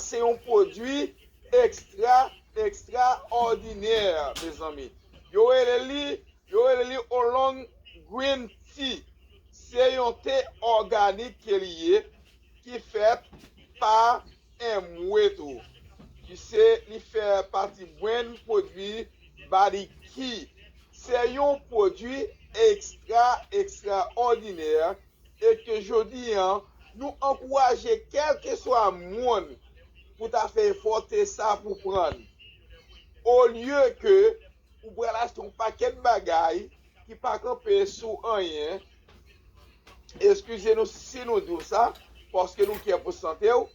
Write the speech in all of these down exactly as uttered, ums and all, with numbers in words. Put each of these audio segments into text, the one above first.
se yon pwodui ekstra, ekstraòdinè, mezanmi. Yo rele li, yo rele li Oolong Green Tea. Se yon te òganik ke li ye, ki fèt pa Amway tou, ki se, li fè pati brand pwodui Body Key. Se yon pwodui ekstra, ekstraòdinè, e ke jodi an, nou ankouraje kèlkeswa moun pou ta fè efò te sa pou pran. Olye ke ou pral achte yon pakèt bagay ki pa kanpe sou anyen, eskize nou si nou di w sa, paske nou kè pou sante w,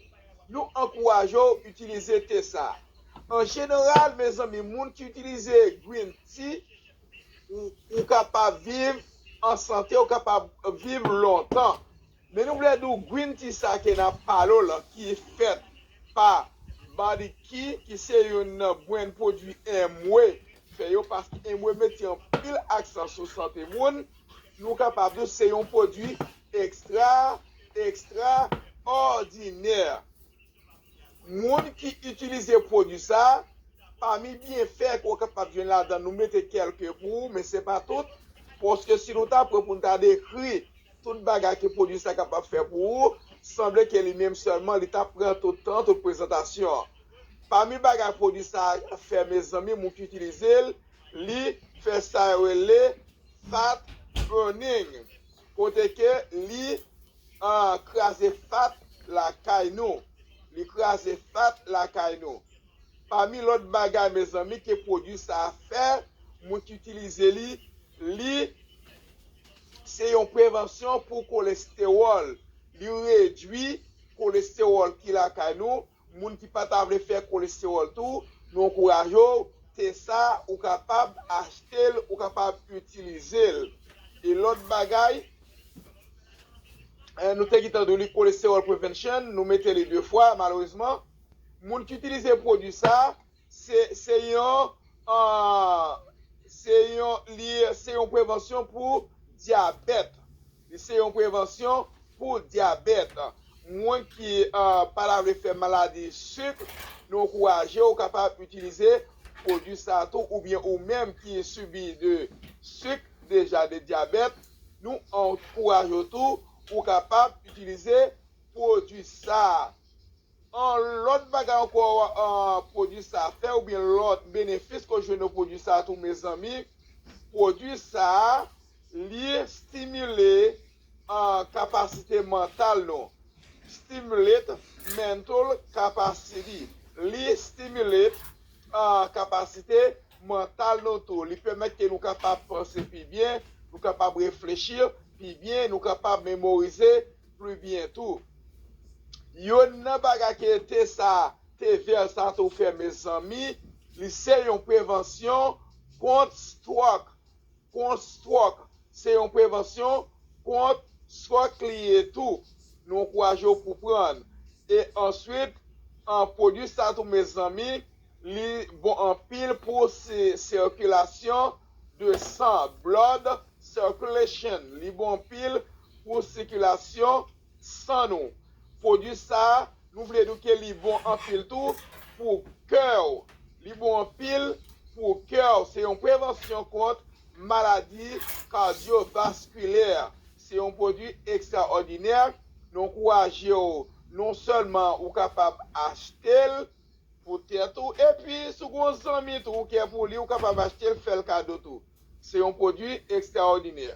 nou ankouraje w itilize te sa. An jeneral, mezanmi, moun ki itilize green tea, ou, ou kapab viv an sante, ou kapab viv lontan. Men nou vle di w, green tea sa ke n ap pale w la, ki fèt pa Body Key, ki se youn nan brand pwodui Amway fè yo, paske Amway mete anpil aksan sou sante moun, nou kapab di w se yon pwodui ekstra, ekstraòdinè. Moun ki itilize pwodui sa, pami byenfè ke w kapab jwenn ladan, nou mete kèlke pou ou, men se pa tout, paske si nou ta pran pou n ta dekri tout bagay ke pwodui sa kapab fè pou ou, sanble ke li menm sèlman, li t ap pran tout tan, tout prezantasyon an. Pami bagay pwodui sa fè, mezanmi, moun ki itilize l, li fè sa yo rele fat burning, kote ke li, ah, kraze fat lakay nou. Li kraze fat lakay nou. Pami lòt bagay, mezanmi, ke pwodui sa fè, moun ki itilize li, li se yon prevansyon pou kolestewòl. Li redui kolestewòl ki lakay nou. Moun ki pa ta vle fè kolestewòl tou, nou ankouraje w, te sa, ou kapab achte l, ou kapab itilize l. E lòt bagay, eh, nou te gentan di w li cholesterol prevention, nou mete li de fwa, malerezman. Moun ki itilize pwodui sa, se, se yon, ah, se yon, li, se yon prevansyon pou dyabèt. Li se yon prevansyon pou dyabèt. Moun ki, ah, pa ta vle fè maladi sik, nou ankouraje w kapab itilize pwodui sa tou, oubyen ou menm ki sibi de sik deja, de dyabèt, nou ankouraje w tou, ou kapab itilize pwodui sa. An lòt bagay ankò, an, pwodui sa fè, oubyen lòt benefis ke w jwenn nan pwodui sa tou, mezanmi, pwodui sa, li stimile, an, kapasite mantal nou. Stimulate mental capacity. Li stimulate, an, kapasite mantal nou tou. Li pèmèt ke nou kapab panse pi byen, nou kapab reflechi pi byen, nou kapab memorize pli byen tou. Youn nan bagay ke te sa, te vè sa tou fè, mezanmi, li se yon prevansyon kont stroke. Kont stroke. Se yon prevansyon kont stroke li ye tou. Nou ankouraje w pou pran. E answit, an, pwodui sa tou, mezanmi, li bon anpil pou si-, sikilasyon de san, blood circulation. Li bon anpil pou sikilasyon san nou. Pwodui sa, nou vle di w ke li bon anpil tou pou kè w. Li bon anpil pou kè w. Se yon prevansyon kont maladi kadyovaskilè. Se yon pwodui ekstraòdinè. Nou ankouraje w, non sèlman ou kapab achte l pou tèt ou, epi si w gen yon zanmi tou ou kè pou li, ou kapab achte l, fè l kado tou. Se yon pwodui ekstraòdinè.